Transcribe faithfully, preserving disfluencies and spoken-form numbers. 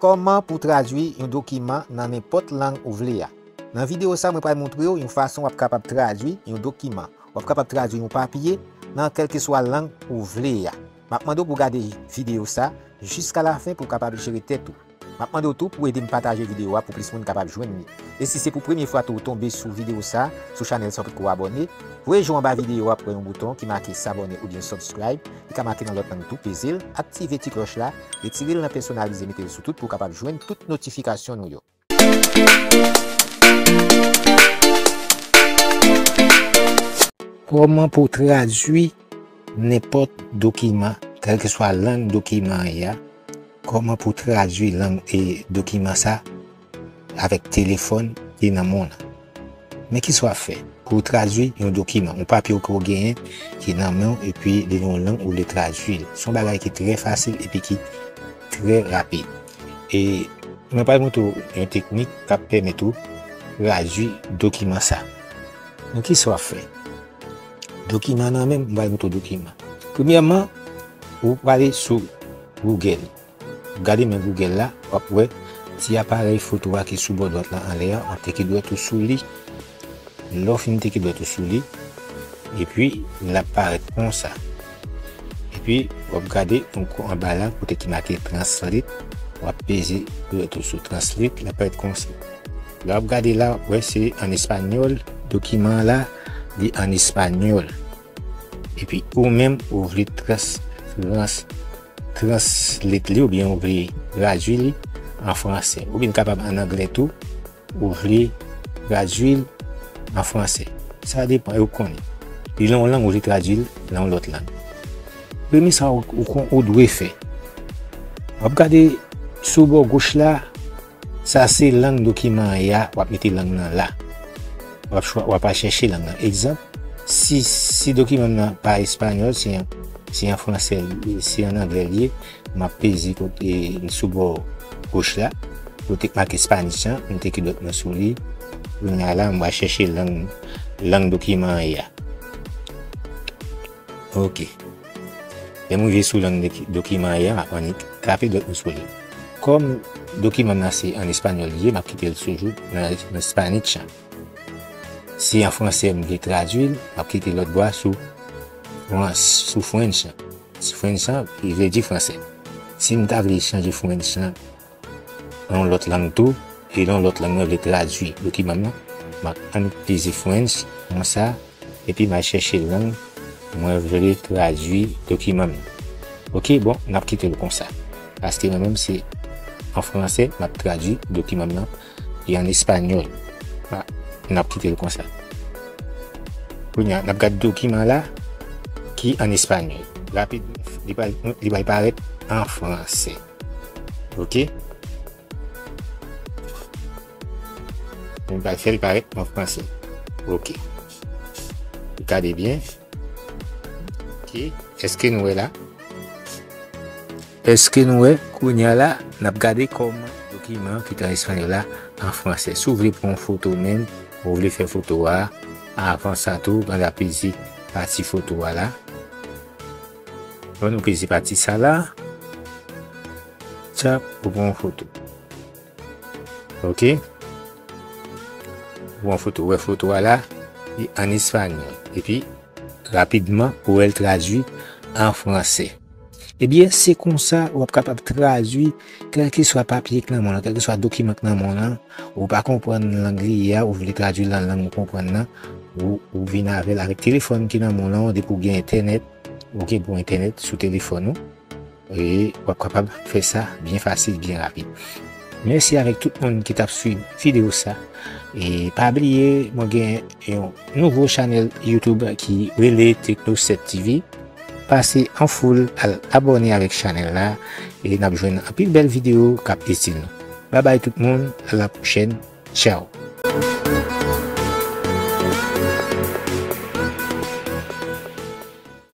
Kòman pou tradui yon dokiman nan nenpòt lang ou vle a. Nan videyo sa, mwen pral montre w yon fason w ap kapab tradui yon dokiman. W ap kapab tradui yon papye nan kèlkeswa lang ou vle a. M ap mande w pou w gade videyo sa jiska lafen pou w kapab jere tèt ou. M ap mande w tou pou w ede m pataje videyo a pou plis moun kapab jwenn li. E si se pou premye fwa tou w tonbe sou videyo sa, sou chanèl sa w potko abòne, voye je w anba videyo a pou w wè yon bouton ki make s'abonner oubyen subscribe, li ka make nan lòt lang tou, peze l, aktive ti klòch la, retire l nan pèsonalize, mete l sou tout pou w kapab jwenn tout notifikasyon nou yo. Kòman pou w tradui nenpòt dokiman, kèlkeswa lang dokiman an ye a, kòman pou w tradui lang e dokiman sa avèk telefòn ki nan men w lan. Men kisa w ap fè pou w tradui yon dokiman, yon papye ke w genyen ki nan men w, epi li nan yon lang ou vle tradui l. Se yon bagay ki trè fasil epi ki trè rapid. E mwen pral montre w yon teknik k ap pèmèt ou tradui dokiman sa. Men kisa w ap fè? Dokiman nan men m, m pral montre w dokiman. Premyèman, ou prale sou Google. Gade men Google la, w ap wè ti aparèy foto a ki sou bò dwat la anlè a, w ap teke dwèt ou sou li. Lè w fin teke dwèt ou sou li, epi l ap parèt konsa. Epi w ap gade yon kou anba la kote ki make translate, w ap peze dwèt ou sou translate, l ap parèt konsa. Lè w ap gade la, w ap wè se an espanyòl, dokiman an la, li an espanyòl. Epi ou menm, ou vle trans, trans, translate li oubyen ou vle tradui li an fransè. Oubyen l kapab an anglè tou, ou vle tradui l an fransè. Sa depann, ou konnen. Li nan yon lang, ou vle tradui l nan yon lòt lang. Premye sa ou, ou kon, ou dwe fè. W ap gade sou bò goch la, sa se lang dokiman an ye a, w ap mete lang nan la. W ap chwa, w ap al chèche lang nan. Egzanp, si, si dokiman m nan pa espanyòl, se an, se an fransè, se an anglè l ye, m ap peze kote sou bò goch la, kote k make Spanish an, m teke dwèt mwen sou li. Kounye a la, m va chèche lang, lang dokiman an ye a. Ok. Lè m rive sou lang doki-, dokiman an ye a, m ap annik trape dwèt mwen sou li. Kòm dokiman m nan se an espanyòl li ye, m ap kite l toujou nan, nan Spanish an. Si an fransè m vle tradui l, m ap kite lòt bò a sou Frans, sou French an. Si French an, li vle di fransè. Si m ta vle chanje French an nan yon lòt lang tou, e nan yon lòt lang mwen vle tradui dokiman m nan, m ap annik peze French, konsa, epi m al chèche lang mwen vle tradui dokiman m nan. Ok, bon, n ap kite l konsa. Paske mwen menm se an fransè, m ap tradui dokiman m nan, e an espanyòl. A, n ap kite l konsa. Kounye a, n ap gade dokiman la ki an espanyòl. Rapid, li pral, li pral parèt an fransè. Ok? Mwen pral fè l parèt an fransè. Ok. Gade byen. Ok. Èske nou wè la? Èske nou wè? Kounye a la, n ap gade kòman dokiman ki te an espanyòl la an fransè. Si w vle pran yon foto menm, ou vle fè foto a, avan sa tou, gade ap peze pati foto a la. Bon, nou peze pati sa la. Tchap, ou pran yon foto. Ok. Ou pran foto, wè foto a la, li an espanyòl. Epi, rapidman, ou wè l tradui an fransè. Ebyen, se konsa w ap kapab tradui kèlkeswa papye k nan men w lan, kèlkeswa dokiman k nan men w lan, ou pa konprann lang li ye a, ou vle tradui l nan lang ou konprann nan, ou, ou vin avè l avèk telefòn ki nan men w lan, depi w gen entènèt, ou gen bon entènèt sou telefòn ou. E w ap kapab fè sa byen fasil, byen rapid. Mèsi avèk tout moun ki t ap swiv videyo sa. E pa bliye, mwen gen yon nouvo chanèl YouTube ki rele Tekno sèt T V. Pase an foul al abòne avèk chanèl la e n ap jwenn anpil bèl videyo k ap itil nou. Babay tout moun, a la pwochèn. Tchaw.